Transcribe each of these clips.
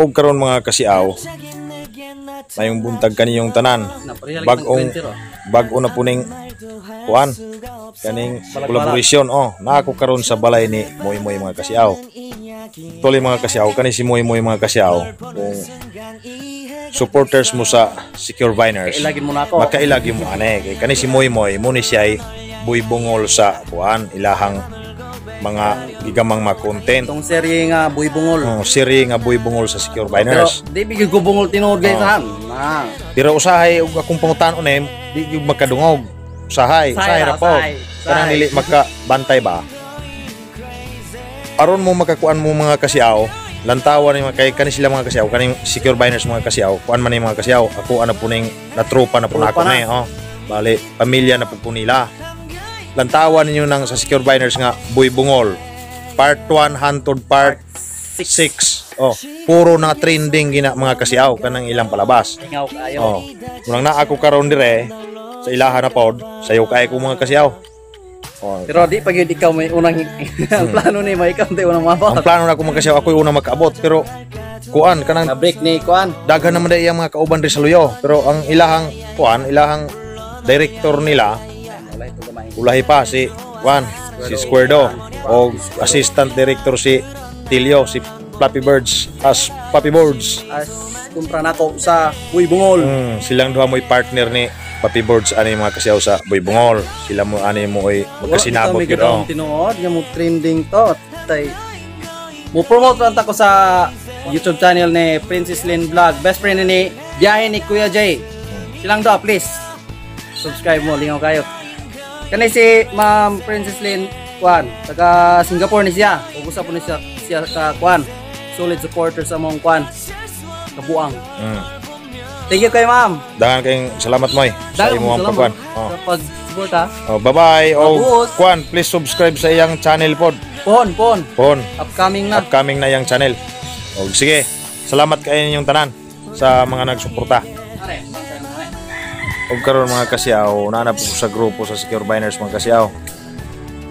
Og karon, mga kasiaw, mayong buntag kaniyong tanan. Bagong bag-o na puning kuan kaning collaboration, oh. Naa ko karon sa balay ni Moy Moy, mga kasiaw. Tuloy, mga kasiaw, kani si Moy Moy, mga kasiaw, kung supporters mo sa Secure Viners, Kailagin mo na ako. Makailagi mo ane kay kani si Moy Moy mo ni siya ay buy bungol sa kuan, ilahang mga gigamang mga content. Itong serye nga Buy Bungol. Oh, serye nga buy bungol sa Secure Pero Viners. di bigay ko bungol tinuod, guys, han. Na. Pero usahay og akong pangutan-on eh, di gyud makadungog. Usahay, usahay ra po. Kanang dili makabantay ba? Aron mo makakuan mo, mga kasiaw, lantawan ni mga kay kani sila, mga kasiaw, kaning Secure Biners, mga kasiaw, kuan man ni, mga kasiaw, ako ana po ning natropa na po nako Tropa na. Na eh, oh. Bali, pamilya na po po nila. Lantawan ninyo nang sa Secure Biners nga Buy Bungol. Part 1 hantod part 6. Oh, puro na trending gina, mga kasiaw, kanang ilang palabas. Ingaw kayo. Oh. Unang na ako karon dire sa ilaha na pod, sayo kay ko, mga kasiaw. Oh. Pero di pag yun ikaw may unang ang plano ni may ikaw di unang mabot. Ang plano na ako, mga kasiaw, ako yung unang makaabot, pero kuan kanang Na break ni kuan. Daghan naman dai ang mga kauban diri sa Luyo, pero ang ilahang kuan, ilahang director nila Wala ito gamay. Ulahi pa si kuan, si Squardo, o assistant director si Tilio, si Flappy Birds, as Flappy Birds. As kumpra nako sa Buy Bungol. Silang duha mo'y partner ni Papi Birds ani, mga kasiyaw, sa Buy Bungol. Sila mo ani mo ay magkasinabot gyud, gyud, oh. Tinuod nga mo trending to. Tay mo promote lang ta ko sa YouTube channel ni Princess Lynn Vlog. Best friend ni biyahe ni Kuya Jay. Silang doa, please. Subscribe mo, lingaw kayo. Kani si Ma'am Princess Lynn kuan, taga Singapore ni siya. Ug usa po ni siya siya ka kuan. Solid supporter sa mong kuan. Kabuang. Thank you kay Ma'am. Dahan kayong salamat, Moy, sa Daghang imong salamat pagkuan. Oh. sa pag-support ha. Oh, bye-bye. Oh, Mabuos. kuan, please subscribe sa iyang channel pod. Pohon, pohon. Pohon. Upcoming na. Upcoming na iyang channel. Oh, sige. Salamat kayo ninyong tanan sa mga nagsuporta. Og karon, mga kasiyaw, naa na po ko sa grupo sa Secure Biners, mga kasiyaw.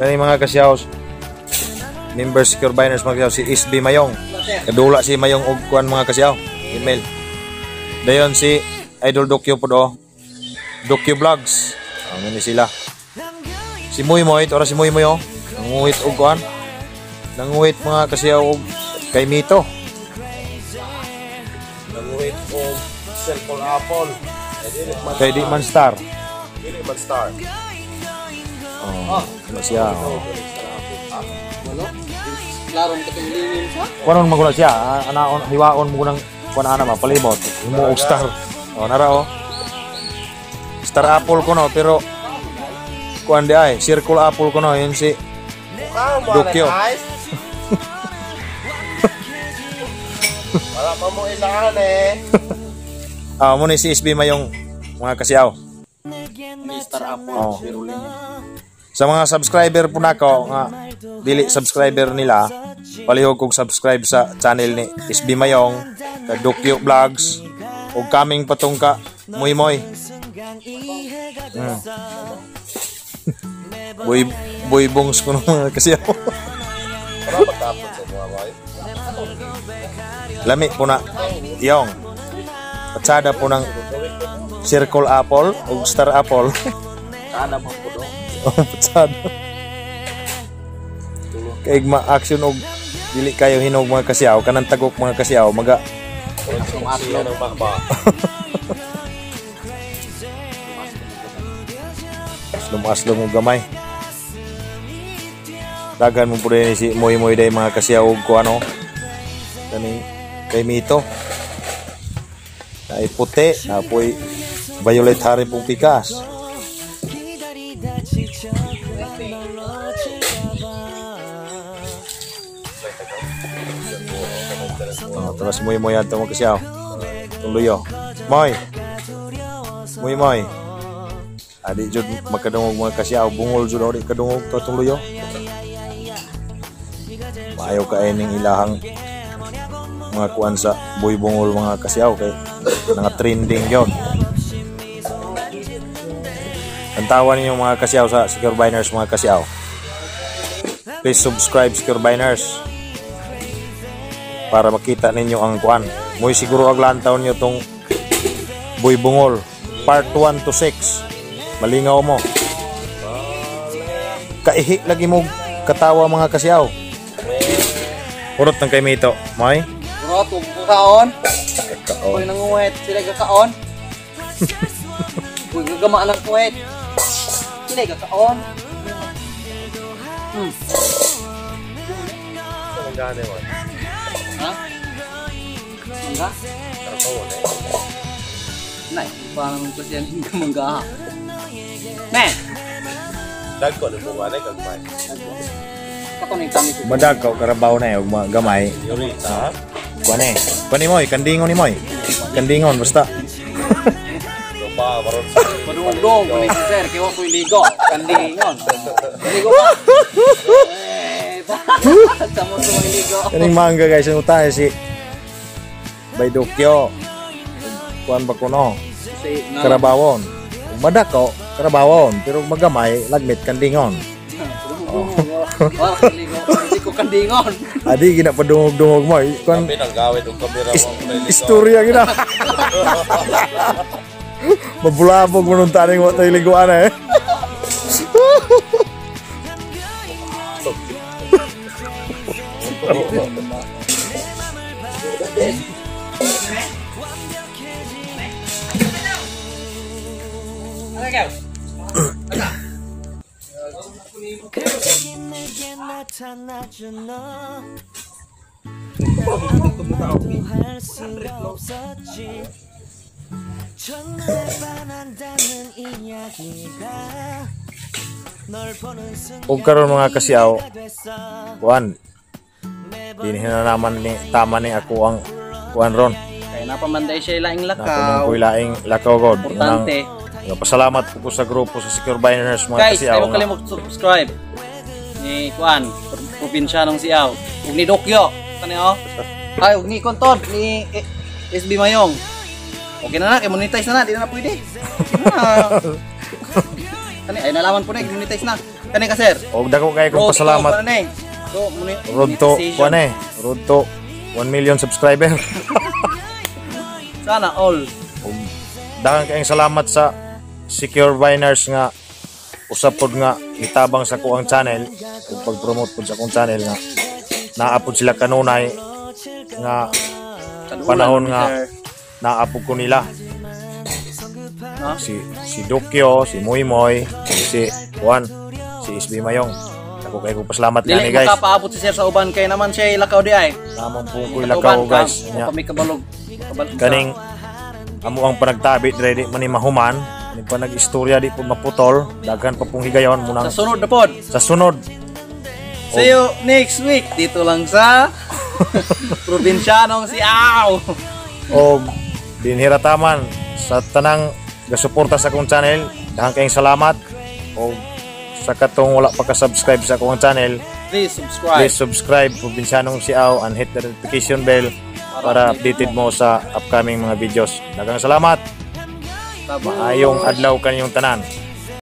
Kani, mga kasiyaw, member Secure Biners, mga kasiyaw, si SB Mayong. Kadula si Mayong og kuan, mga kasiyaw, email. Dayon si Idol Dokyo po do. Dokyo Vlogs. Ano ni sila? Si Muy Moy, ora si Muy Moy, oh. Nanguhit og kuan. Nanguhit, mga kasiyaw, og kay Mito. Nanguhit og Circle Apple. Eh, dili man Kay di man star. Dili man star. Oh, ano siya? Oh. Ano? Klaro mo katong lingin siya. Kuanon man guna siya, ah, anaon hiwaon mo nang kuan ana ma palibot. Himo og star. Oh, nara oh. Star apple ko no, pero kuan di ay, circle apple ko no, yun si Mukha mo Dokyo. Guys. Wala pa mo ilaan eh. Ah, mo ni si SB Mayong, mga kasiyaw. Ni Star Apple. Oh. Pero lingin. Sa mga subscriber po nako nga dili subscriber nila, palihog kog subscribe sa channel ni SB Mayong, ka Dokyo Vlogs ug kaming patong ka Muy Moy. Boy boy bongs ko no, mga kasiyaw. Wala pagkapon sa mga boy. Lami po na yung patsada po ng circle apple ug star apple. Sana mo po do. Oh, patsada. Kay ma-action og dili kayo hinog, mga kasiyaw, kanang tagok, mga kasiyaw, maga Siya ng bakba. Lumaslong og gamay. Daghan mo po rin si Moy Moy day, mga kasiyaw, og kuano kaning kay Mito. Ay puti, napoy violet hari pong pikas. Oh, terus Moy Moy ato, mga kasiyaw. Tuluyo. Moy. Moy Moy. Adi jud makadungog, mga kasiyaw, bungol jud di kadungog to tuluyo. Maayo ka ning ilahang mga kuan sa Boy Bungol, mga kasiyaw, kay nga trending yon. Tantawan ninyo, mga kasiyaw, sa Secure Biners, mga kasiyaw. Please subscribe Secure Biners para makita ninyo ang kuan. Moy siguro aglantaw niyo tong Boy Bungol part 1 to 6. Malingaw mo. Kaihi lagi mo katawa, mga kasiyaw. Urot ng kay Mito. Moy? Bro, tug kaon. Koy nanguwet, sila gakaon. Koy gagama ng kuwet. Sila gakaon. Gani man. Ha? Mangga? Karton eh. Nay, parang kasi yan yung mangga. Ne! Dagko ni bunga na kagmay. Kato na yung kami ko. Madagaw karabaw na eh, ug mga gamay. Yurita. Kuan eh. Kuan ni Moy, kandingon ni Moy. Kandingon basta. Lupa maron sa Padungdong ko ni si sir, kaya ko ligo. Kandingon. Ligo ka. Eh, Tamo sa mga ligo. Kaning mangga, guys, ano tayo si Baydukyo. Kuan ba kuno? Si, nga- Karabawon. Ug madakaw, karabawon, pero magamay lagmit kandingon. Wala ka ligo. Hindi ko kandingon. Adi ginapadungog-dungog mo. Kuan Kami nang gawin og kamera mo kulay ligo. istorya gina. Mabulabog mo nung taning wa tayo liguan eh. Ano ikaw? 내게 나타나준 너. 아무도 할 수가 없었지. 첫눈에 반한다는 이야기가 널 보는 순간 Ug karon, mga kasiyaw, 됐어. Kuan dinhi na naman ni tama ni ako ang kuan ron. Kaya napamanday siya laing Nato lakaw. ko'y laing lakaw god. Importante. Nang, pasalamat ko po sa grupo sa Secure Biners, mga Guys, kasiyaw. ayaw kalimot subscribe ni Kuan, Probinsianong Siaw. Ug ni Dokyo. Kani oh. Ay, ug ni Kontod ni SB Mayong. Okay na na, kay monetize na na, di na na pwede. Na. Kani ay nalaman po na, monetize na. Kani ka, sir. Og dako kay kong Road to, pasalamat. kuan na eh. So, Road to monetization. kuan eh. Road to 1 million subscriber. Sana all. Ug daghang kayong salamat sa Secure Biners nga usab pod nga mitabang sa kuang channel ug pag-promote pod sa akong channel nga naa pod sila kanunay nga Kadulan, panahon nga sir. naa pod ko nila. No? Si si Dokyo, si Muy Moy, si Juan, si SB Mayong. Ako kay ko pasalamat Dili gani, guys. makapaabot si sir sa uban kay naman siya lakaw di ay. Namang po ko'y lakaw, guys. Nya. Nya, Kami kabalog. Kabalog. Kaning amo ang panagtabi dire di man ni mahuman, kaning panag-istorya di po maputol, daghan pa pong higayon munang Sa sunod na pod. Sa sunod. See you next week dito lang sa Probinsianong Siaw. O dinhirataman sa tanang gasuporta sa akong channel, daghan kayong salamat. O sa katong wala pa ka-subscribe sa akong channel, Please subscribe. Please subscribe Probinsianong Siaw and hit the notification bell para updated mo sa upcoming mga videos. Daghang salamat. Babush. Maayong adlaw kaninyong tanan.